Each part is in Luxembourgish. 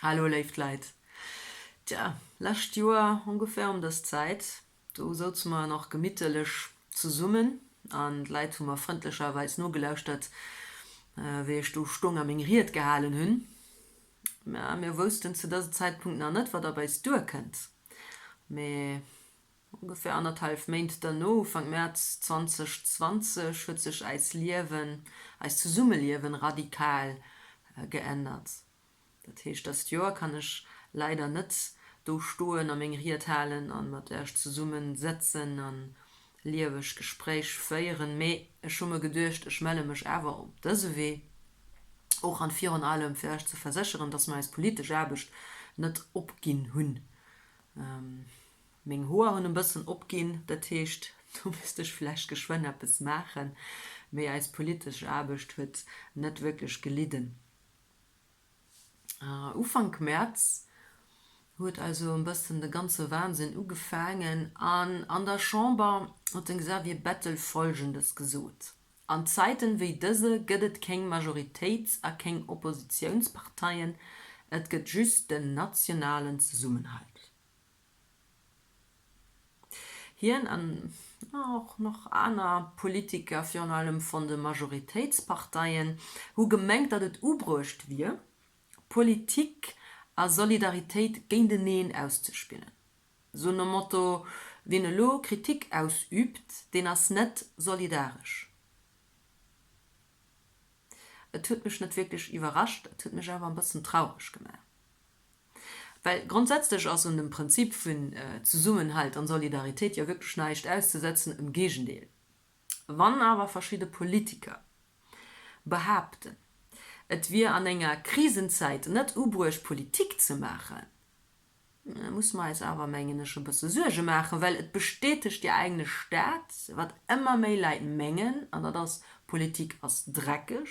Hallo léift Leit. Tja, lescht Joer ongeféier ëm dës Zäit, do souze mer nach gemitterlech zesummen an d'Leit hu mer frëndlecherweis nogelauschtert, wéi ech do stong a meng Ried gehalen hunn. Mä mir woussten zu dësem Zäitpunkt nach net, wat op eis duerkënnt. Mee Ongeféier annerthallef Méint derno, Ufank Mäerz 2020, huet sech äis Liewen, eist Zesummeliewen radikal geännert. Dat heescht, dëst Joer kann ech leider net do stoen a meng Ried halen an mat Äech zesummen sëtzen an lieweg Gespréich féieren, mee ech hu mer geduecht, ech melle mech awer op dëse Wee, och an virun allem fir Äech ze versécheren, dass mer eis politesch Aarbecht net opginn hunn. Meng Hoer hunn e bëssen opginn, dat heescht, do misst ech vläicht geschwënn eppes maachen, mee eis politesch Aarbecht huet net wierklech gelidden. Ufank Mäerz huet also e bëssen de ganze Wahnsinn ugefaangen an an der Chamber huet den Xavier Bettel Folgendes gesot, An Zäiten wéi dëse gëtt et kéng Majoritéits a kéng Oppositiounsparteien, et gëtt just den nationalen Zesummenhalt. Hien an och nach aner Politiker, virun allem von de Majoritéitsparteien, hu gemengt, datt et ubruecht wier, Politik a Solidaritéit géinteneen auszespillen. Sou nom Motto, Wien elo Kritik ausübt, deen ass net solidaresch. Et huet mech net wierklech iwwerrascht, et huet mech awer e bëssen traureg gemaach. Well grondsätzlech ass un dem Prinzip vun Zesummenhalt an Solidaritéit jo wierklech näischt auszesetzen, im Gegendeel. Wann awer verschidde Politiker behaapten, et wier an enger Krisenzäit net ubruecht Politik ze maachen, Da musse mer eis awer, mengen ech, e bësse Suerge maachen, well et bestätegt jo eigentlech dat, wat ëmmer méi Leit mengen, an dat ass, Politik ass dreckeg,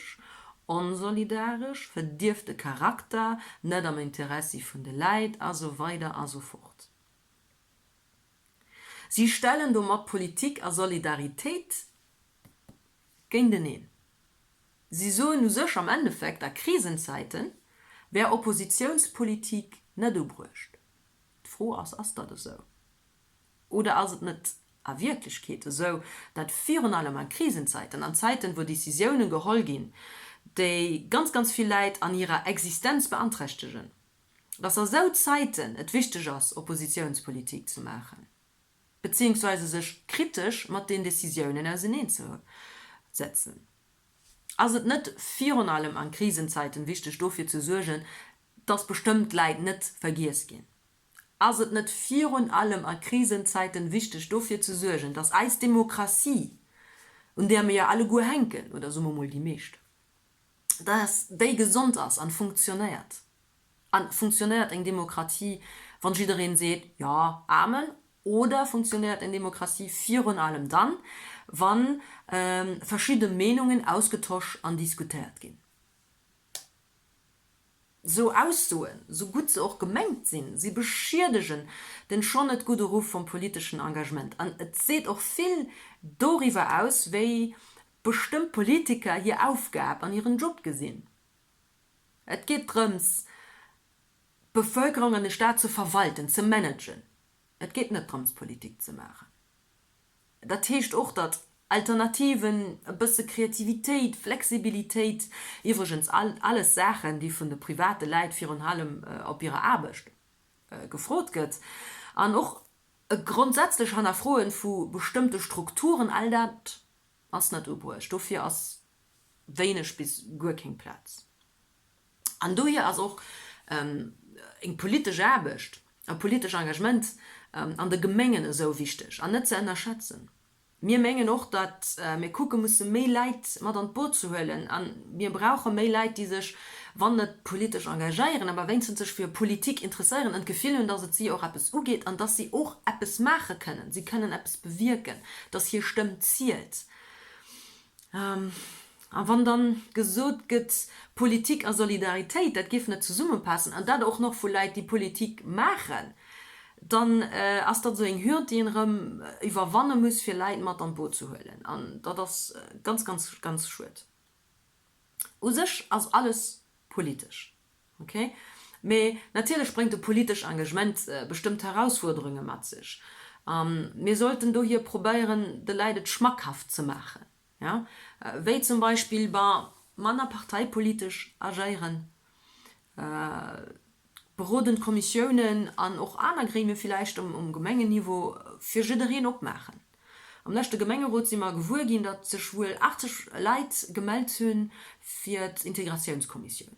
onsolidaresch, verdierfte Charakter, net am Interessi vun de Leit a sou weider a sou fort. Si stellen domat Politik a Solidaritéit géinteneen. Si soen u sech am Endeffekt, a Krisenzäite wär Oppositiounspolitik net ubruecht. D'Fro ass, Ass dat esou? Oder ass et net a Wierklechkeet esou, dat virun allem a Krisenzäiten, an Zäiten, wou Decisiounen geholl ginn, déi ganz, ganz vill Läit an hirer Existenz beanträchtegen, dass a sou Zäiten et wichteg ass, Oppositiounspolitik ze maachen? Beziehungsweise sech kritesch mat den Decisiounen auseneen ze setzen. Ass et net virun allem an Krisenzeiten wichteg dofir ze suergen, dass bestëmmt Läit net vergiess ginn? Ass et net virun allem a Krisenzeiten wichteg dofir ze suergen, dass eis Demokratie, un där mir jo alleguer hänken, oder soe mer mol déi meescht, dass déi gesond ass an funktionéiert? A funktionéiert eng Demokratie, wann jiddereen seet, Jo, Amen? Oder funktionéiert eng Demokratie virun allem dann, wann verschidde Meenungen ausgetosch an diskutéiert ginn? Sou Aussoen, sou gutt se och gemengt sinn, si beschiedegen den schonn net gudde Ruff vum politeschen Engagement. An et seet och vill doriwwer aus, wéi bestëmmt Politiker hir Aufgab an hiren Job gesinn. Et geet drëms, d'Bevölkerung an de Staat ze verwalten, ze managen. Et geet net drëms, Politik ze maachen. Dat heescht och, datt Alternativen, e bësse Kreativitéit, Flexibilitéit, iwwregens alles Saachen, déi vun de private Läit virun allem op hirer Aarbecht gefrot gëtt, an och e grondsätzlech Hannerfroen vu bestëmmte Strukturen, all dat ass net ubruecht. Dofir ass wéineg bis guer kéng Plaz. An dohier ass och eng politesch Aarbecht, e politesch Engagement an de Gemengen esou wichteg an net ze ënnerschätzen. Mir mengen och, datt mir kucke musse méi Läit mat an d'Boot ze huelen a mir brauche méi Läit, déi sech, wann net politesch engagéieren, awer wéinstens sech fir Politik interesséieren an d'Gefill hunn, datt et si och eppes ugeet an datt si och eppes maache kënnen, si kënnen eppes bewierken, datt hir Stëmm zielt. A wann dann gesot gëtt, Politik a Solidaritéit, dat géif net zesummepassen, an dat och nach vu Leit, déi Politik maachen, dann ass dat esou eng Hürd, déi een erëm iwwerwanne muss, fir Leit mat an d'Boot ze huelen. An dat ass ganz, ganz, ganz schued. U sech ass alles politesch, okay? Mee natierlech bréngt e politesch Engagement bestëmmt Herausfuerderunge mat sech. A mir sollten dohier probéieren, de Läit et schmackhaft ze maachen, jo, wéi zum Beispill, bah, manner parteipolitesch agéieren, berodend Kommissiounen an och aner Gremie villäicht um Gemengenniveau fir jiddereen opmaachen. Am leschte Gemengerot si mer gewuer ginn, datt sech wuel 80 Leit gemellt hu fir d'Integratiounskommissioun.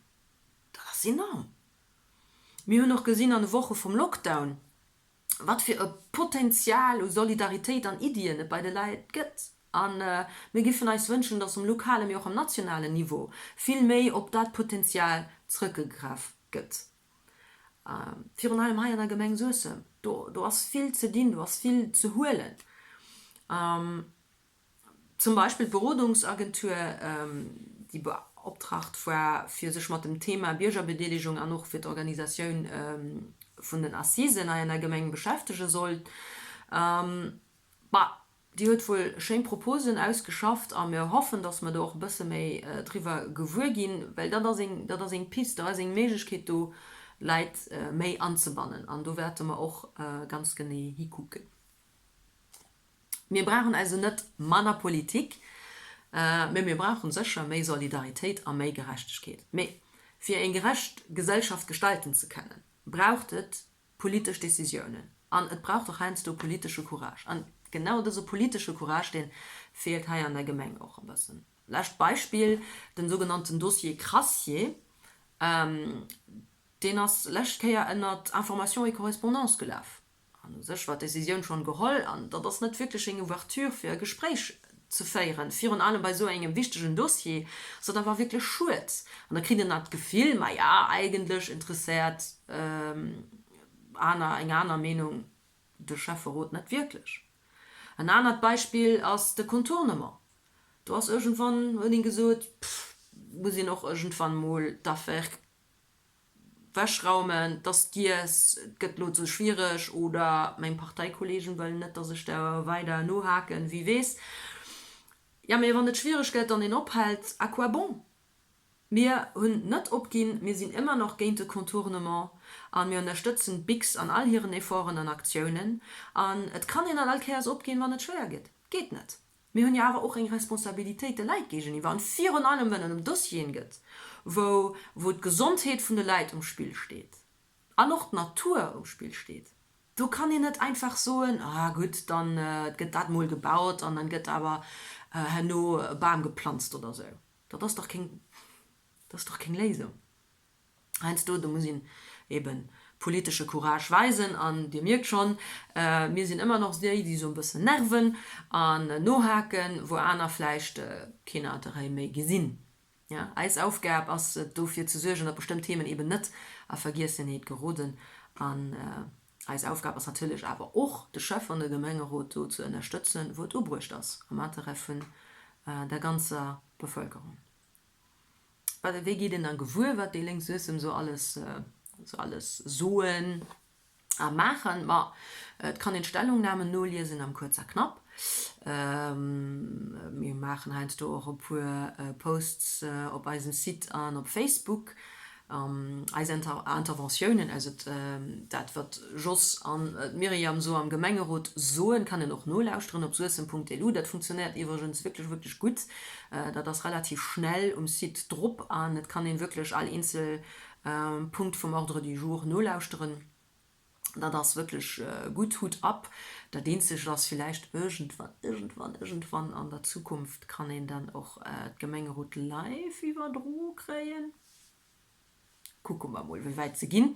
Dat ass enorm! Mir hunn och gesinn an de Woche vum Lockdown, wat fir e Potenzial u Solidaritéit an Iddien et bei de Leit gëtt. A mir giffen eis wënschen, datt um lokale mee och am nationalen Niveau vill méi op dat Potenzial zrëckgegraff gëtt. Virun allem hei an der Gemeng Suessem, do do ass vill ze dinn, do ass vill ze huelen. Zum Beispill d'Berodungsagentur, déi beoptraagt war, fir sech mat dem Thema Biergerbedeelegung an och fir d'Organisatioun vun den Assisen hei an der Gemeng beschäftege sollt. Bah, déi huet wuel schéin Proposen ausgeschafft a mir hoffen, datt mer do och e bësse méi driwwer gewuer ginn, well dat ass eng, dat ass eng Pist, dat ass eng Méiglechkeet do Leit méi anzebannen an do wäerte mer och ganz genee hikucken. Mir brauchen also net manner Politik, mä mir brauchen sécher méi Solidaritéit a méi Gerechtegkeet. Mee fir eng gerecht Gesellschaft gestalten ze kennen, braucht et politesch Décisiounen an et braucht och heiansdo politesche Courage. An genau dëse politesche Courage, dee feelt hei an der Gemeng och e bëssen. Lescht Beispill, den sougenannten Dossier Crassier, deen ass lescht Kéier ënnert Information et correspondance gelaf. An u sech war d'Decisioun schonn geholl an dat ass net wierklech eng Ouverture fir e Gespréich ze féieren. Virun allem bei esou engem wichtegen Dossier ass dat awer wierklech schued. An da kritt een dat Gefill, maja eigentlech interesséiert aner, eng aner Meenung de Schäfferot net wierklech. En anert Beispill ass de Contournement. Do ass iergendwann, huet een gesot, pff, muss een och iergendwann mol d'Affaire Wechraumen, 't ass giess, 't gëtt lo ze schwiereg oder meng Parteikollegen wëllen net, dass ech da weider nohaken, wie weess. Jo, mee wann et schwiereg gëtt an een ophält, à quoi bon? Mir hunn net opginn, mir sinn ëmmer nach géint de Contournement a mir ënnerstëtzen d'BIGS an all hiren Efforten an Aktiounen. An et kann een net all Kéiers opginn, wann et schwéier gëtt. Geet net. Mir hunn jo awer och eng Responsabilitéit de Leit géigeniwwer, an virun allem wenn et ëm Dossieren gëtt, wou wou d'Gesondheet vun de Leit um Spill steet an och d'Natur um Spill steet. Do kann een net einfach soen, ah gutt, dann gëtt dat mol gebaut an dann gëtt awer herno e Bam geplanzt oder esou. Dat ass dach keng, dat ass dach keng Léisung. Heiansdo, do muss een eben politesche Courage weisen an Dir mierkt schonn, mir sinn ëmmer nach déi, déi esou e bëssen nerven an nohaken, wou aner vläicht keen Interêt méi gesinn. Eis Aufgab ass et dofir ze suergen, datt bestëmmt Themen eben net a Vergiessenheet geroden an eis Aufgab ass natierlech awer och, de Schäff an de Gemengerot do ze ënnerstëtzen, wou et ubruecht ass, am Interêt vun der ganzer Bevëlkerung. Well wéi geet een da gewuer, wat déi Lénk Suessem sou alles sou alles soen a maachen? Ma et kann een d'Stellungnamen noliesen am Kuerz a Knapp. Mir maachen heiansdo och e puer Posts op eisem Site an op Facebook. Eis Interventiounen, also dat wat Jos an d'Myriam sou am Gemengerot soen, kann een och nolauschteren op suessem.lu. Dat funktionéiert iwwregens wierklech, wierklech gutt. Dat ass relativ schnell um Site drop an et kann een wierklech all eenzel Punkt vum Ordre du jour nolauschteren. Dat ass wierklech gutt, Hut ab. Dat eenzegt ass villäicht iergendwann, iergendwann, iergendwann an der Zukunft kann een dann och d'Gemengerot live iwwerdro kréien. Kucke mer mol wéi wäit se ginn.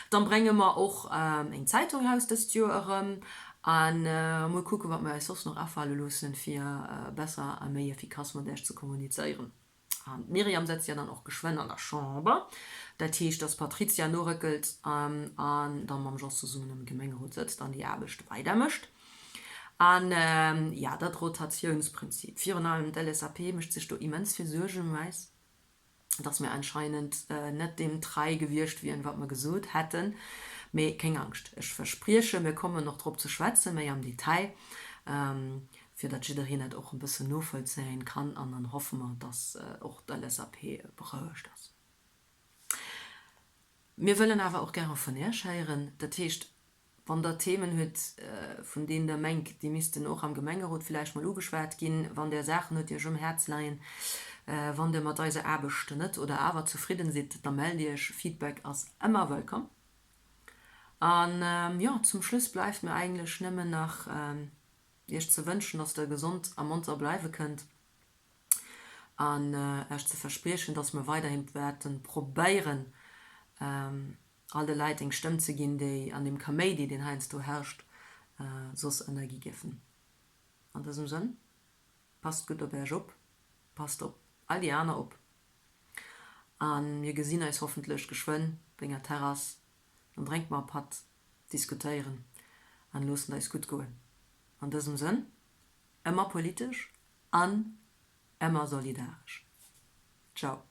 Dann brenge mer och eng Zeitung raus dëst Joer erëm an mol kucke wat mer eis soss nach afale loossen fir besser a méi effikass mat Iech ze kommunizéieren. An d'Myriam setzt jo dann och geschwënn an der Chamber. Dat heescht, dass d'Patrizia norëckelt an da mam Jos zesummen am Gemengerot sëtzt an déi Aarbecht weidermécht. An jo, dat Rotatiounsprinzip, virun allem d'LSAP mécht sech do immens vill Suergen ëm eis. dass mir anscheinend net deem trei gewiescht wieren, wat mer gesot hätten. Mee keng Angscht, ech versprieche, mir kommen och drop ze schwätzen, méi am Detail, fir datt jiddereen dat och e bëssen novollzéien kann. An dann hoffe mer, dass och d'LSAP berouegt ass. Mir wëllen awer och gäre vun Äech héieren. Dat heescht, wann Der Themen huet, vun deenen Der mengt, déi missten och am Gemengerot villäicht mol ugeschwat ginn, wann Der Saachen huet, déi Iech um Häerz leien, wann Der mat eiser Aarbecht net oder awer zefridden sidd, da mellt Iech. Feedback ass ëmmer wëllkomm. An jo, zum Schluss bleift mir eigentlech nëmmen nach Iech ze wënschen, dass Der gesond a monter bleiwe kënnt an Iech ze verspriechen, dass mir weiderhin wäerten probéieren, all de Leit eng Stëmm ze ginn, déi an deem Kaméidi, deen heiansdo herrscht, soss ënnergi géifen. An dësem Sënn, passt gutt op Iech op, passt op all déi aner op a mir gesinn eis hoffentlech geschwënn op enger Terrass. Dann drénke mer e Patt, diskutéieren an loossen et eis gutt goen. An dësem Sënn, ëmmer politesch an ëmmer solidaresch. Ciao.